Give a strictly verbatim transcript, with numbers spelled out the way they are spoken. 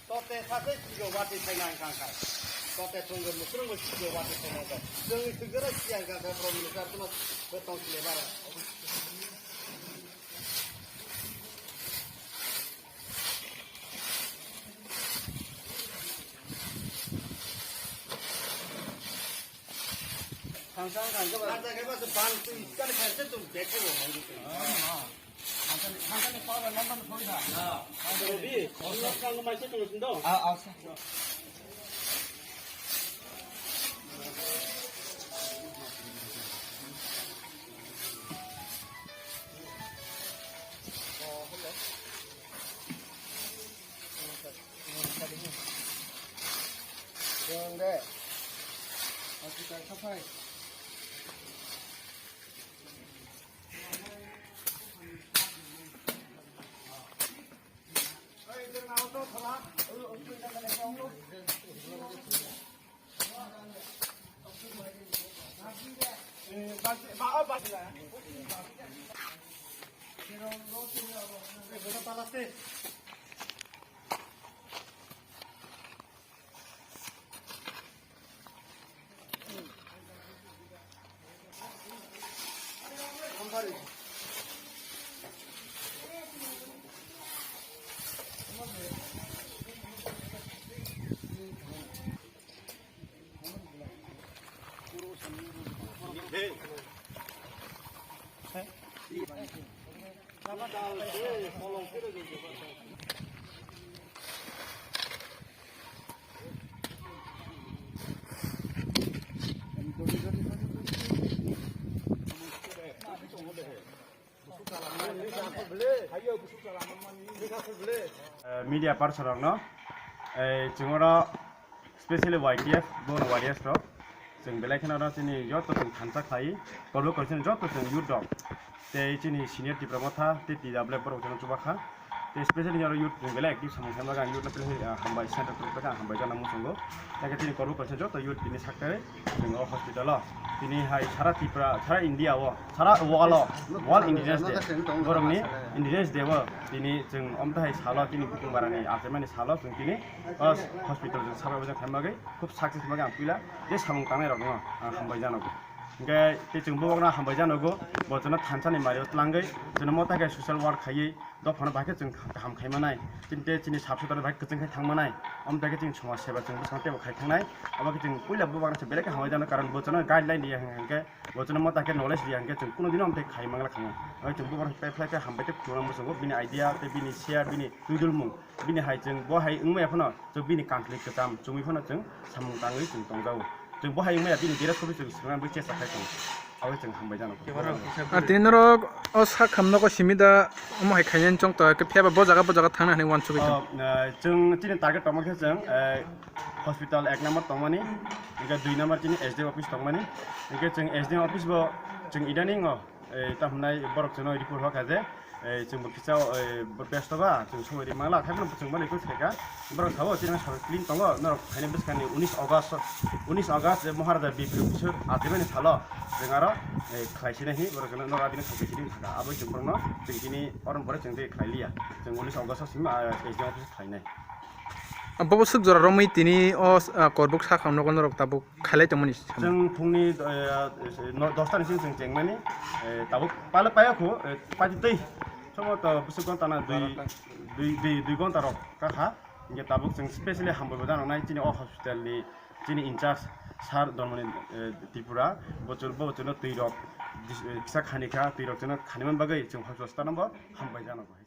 Tote sakai sigo wati saina hwnkha kha. Tote tonggo mukrungbo sigo wati saina hwnkha. Chwng sikjera siya hwnkha kha, Prime Minister tuma betong sile bara. Thangsa thangsa ba. Thangsa khe ba bang twi iskar khe se tum dekhe bo. Eh, media person rokno, eh, chwng oro specially Y T F, bono warriors rok, chwng belai kheno oro chini joto chwng thansa khlai, korbo korsini joto chwng youth rok, tei chini senior Tipra Motha, tei T W F borok chwng chuba kha, tei specially oro youth chwng belai active samung khaima, ang youth no belai, ah, hambai, center tong kha, hambai jana muchungo, tei chini korbo korsini joto youth tini saktai chwng o hospital o, tini hai sara Tripura, sara India o, sara world o, World Indigenous Day, borokni Indigenous Day o, tini chwng omtahai salo, tini bukung barani achaimani salo chwng tini o hospital chwng sabo bwswk khaima bagwi khub success bagwi ang puila tei samung tangnai rokno ang hambai janogo. Hinkhe tei chwng bubokno hambai janogo, bo chwngno thansa ni mario twlangwi chwngno mota khe social work khaiwi dophano bahai khe chwng kaham khai manai. Chini tei chini sap sotaro bahai kwchwng khai thang manai. Omtahai khe chini somaj seba chwng bwskango teibo khai thangnai. Abo khe chwng puila bubokno se belai khe hambai jano, karon bo chwngno guideline riya hinkhe, bo chwngno mota khe knowledge riya hinkhe chwng kunu dino omtahai khai mangla khango. Abo chwng bubokno pephlai khe hambai tei khulumna muchungo, bini idea tei bini share, bini twidulmung. Bini hai chwng bo hai wngmaya phano chwng bini kantli kwcham chumui phano chwng samung tangwi chwng tongjago. Chwng bo hai wngmaya bini dress code chwng swkang bai chesta khai tongo. Aboni chwng hambai jano. Ar tini norok o sak kham nogo simi da omo hai khainani chong to khe phiya ba bo jaga bo jaga thangna hinwi uansugwi tongo. O, eh, chwng chini target tongma khe chwng, eh, hospital ek number tongmani, hinkhe dui number chini S D M office tongmani, hinkhe chwng S D M office bo chwng idaningo. Eh, tamo hwnai borok chwngno report hoka je, eh, chwngbo kisa, eh, bo besto ba, chwng somoi ri mangla, khe bono chwng bono request khaika. Borok sabo, chini sabo clean tongo, norok phaini bwskangni unis August, unis August je Maharaja Bipul Kishore atimani salo, chwng aro, eh, khlai sini hi, borok chwngno norok adini khlai sini thangka. Abo chwng borokno, chwng tini orom pore chwng tei khlai liya. Chwng unis August o simi, ah, S D M office khlainai. Bobo swk jora romwi tini o, ah, korbuk sakha nogo norok tabuk khailai tongmani samung. Chwng phungni, eh, no, dosta ni simi chwng chengmani, eh, tabuk pale paya khu, eh, paitwi twi. Somo to bwswk ghonta na dui, dui, dui, dui ghonta rok kakha. Hinkhe tabuk chwng specially hambai bo janoknai chini o hospital ni chini in charge sir Dharmani, eh, Tripura. Bochor, bochorno twi rok dis-, eh, kisa khani kha, twi rok chwngno khaniman bagwi chwng hospital stano bo hambai janogo.